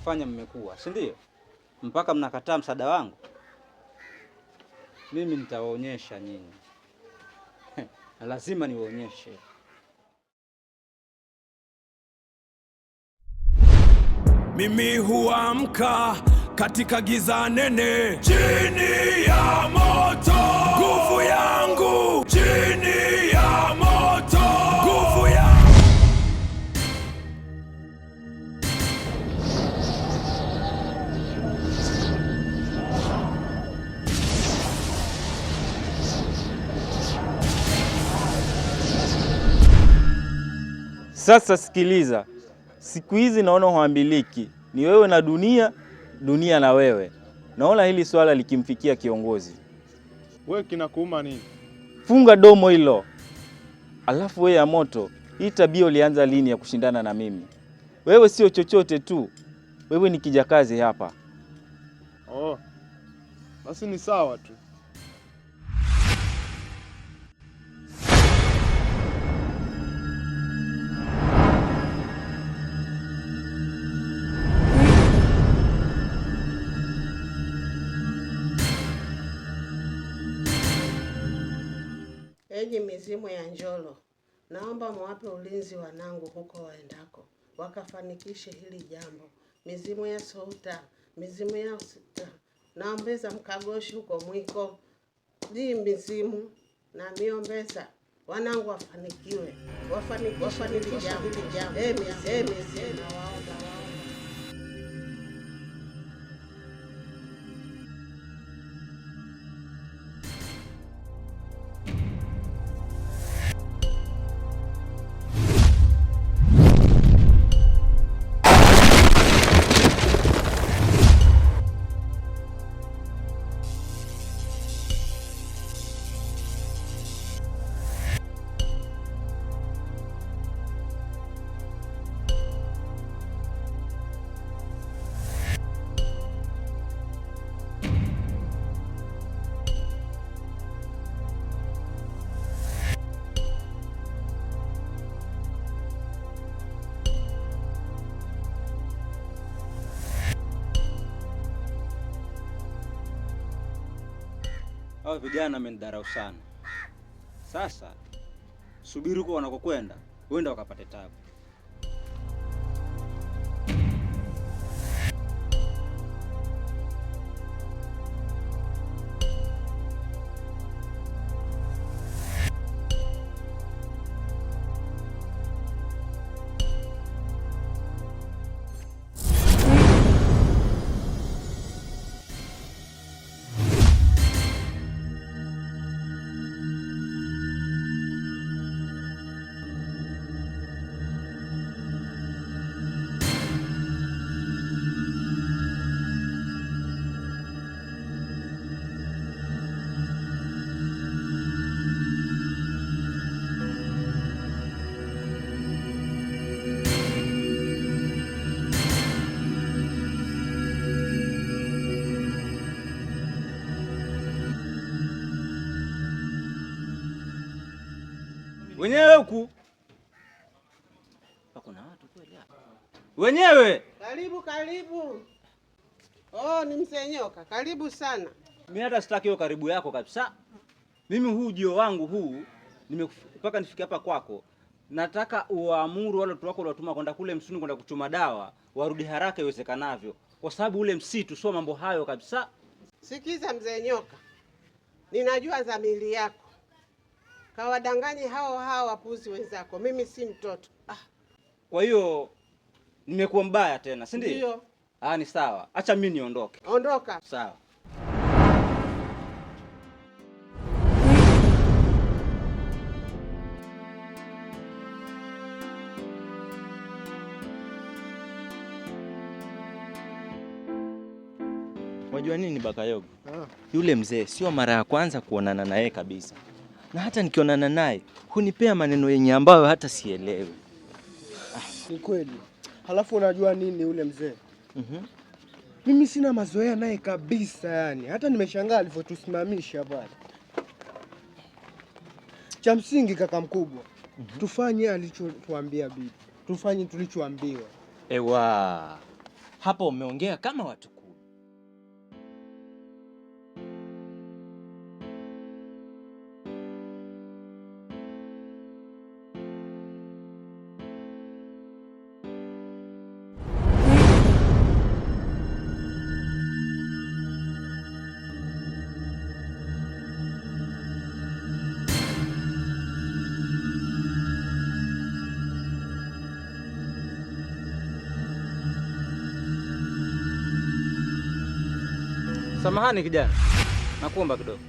Mnajifanya mmekuwa, si ndio? Mpaka mnakataa msaada wangu. Mimi nitawaonyesha nyinyi. Na lazima niwaonyeshe. Mimi huamka katika giza nene, chini ya moto, nguvu yangu chini ya moto, nguvu ya Sasa sikiliza, siku hizi naona huambiliki, ni wewe na dunia, dunia na wewe. Naona hili swala likimfikia kiongozi. We kinakuuma nini? Funga domo hilo. Alafu wewe ya moto, hii tabia ulianza lini ya kushindana na mimi? Wewe sio chochote tu, wewe ni kijakazi hapa. Oh, basi ni sawa tu. Enyi mizimu ya Njolo, naomba muwape ulinzi wanangu huko waendako, wakafanikishe hili jambo. Mizimu ya Souta, mizimu ya Sita, naombeza mkagoshi huko mwiko, hii mizimu na miombeza wanangu wafanikiwe, wafanikishe hili jambo, hili jambo. Mizimu, nawaomba. Hao vijana wamenidharau sana. Sasa subiri huko wanakokwenda, huenda wakapate tabu. Wenyewe huku kuna watu kweli hapa. Wenyewe Karibu, karibu. Oh, ni mzee Nyoka, karibu sana. Mimi hata sitaki hiyo karibu yako kabisa. Mimi huu ujio wangu huu mpaka nifike hapa kwako, nataka uamuru wale watu wako uliowatuma kwenda kule msituni kwenda kuchuma dawa warudi haraka iwezekanavyo, kwa sababu ule msitu sio mambo hayo kabisa. Sikiza mzee Nyoka, ninajua dhamiri yako. Kawadanganye hao hao wapuzi wenzako, mimi si mtoto. Ah, kwa hiyo nimekuwa mbaya tena, si ndio? Ndio. Ah, ni sawa, acha mimi niondoke. Ondoka. Sawa. Wajua nini Bakayogo? Yule mzee sio mara ya kwanza kuonana naye kabisa, na hata nikionana naye hunipea maneno yenye ambayo hata sielewi. Ni kweli. Halafu unajua nini yule mzee? Mimi sina mazoea naye kabisa yani. Hata nimeshangaa alivyotusimamisha pale. Cha msingi kaka mkubwa, tufanye alichotuambia bibi, tufanye tulichoambiwa. Ewa, Hapa umeongea kama watu 10. Samahani kijana, nakuomba kidogo.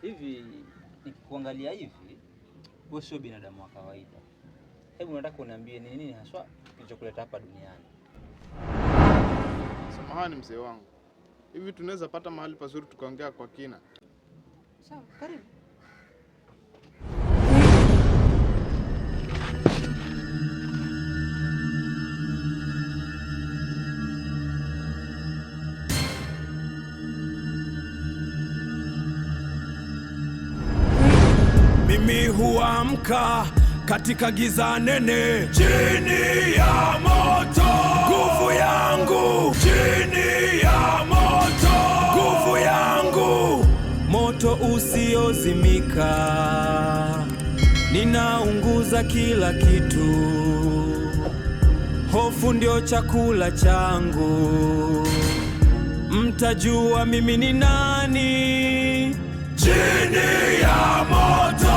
Hivi nikikuangalia hivi, wewe sio binadamu wa kawaida. Hebu nataka uniambie ni nini haswa kilichokuleta hapa duniani? Samahani mzee wangu, hivi tunaweza pata mahali pazuri tukaongea kwa kina? Sawa, karibu. Mimi huamka katika giza nene, chini ya moto, nguvu yangu, chini ya moto, nguvu yangu, moto usiozimika, ninaunguza kila kitu, hofu ndio chakula changu, mtajua mimi ni nani chini ya moto.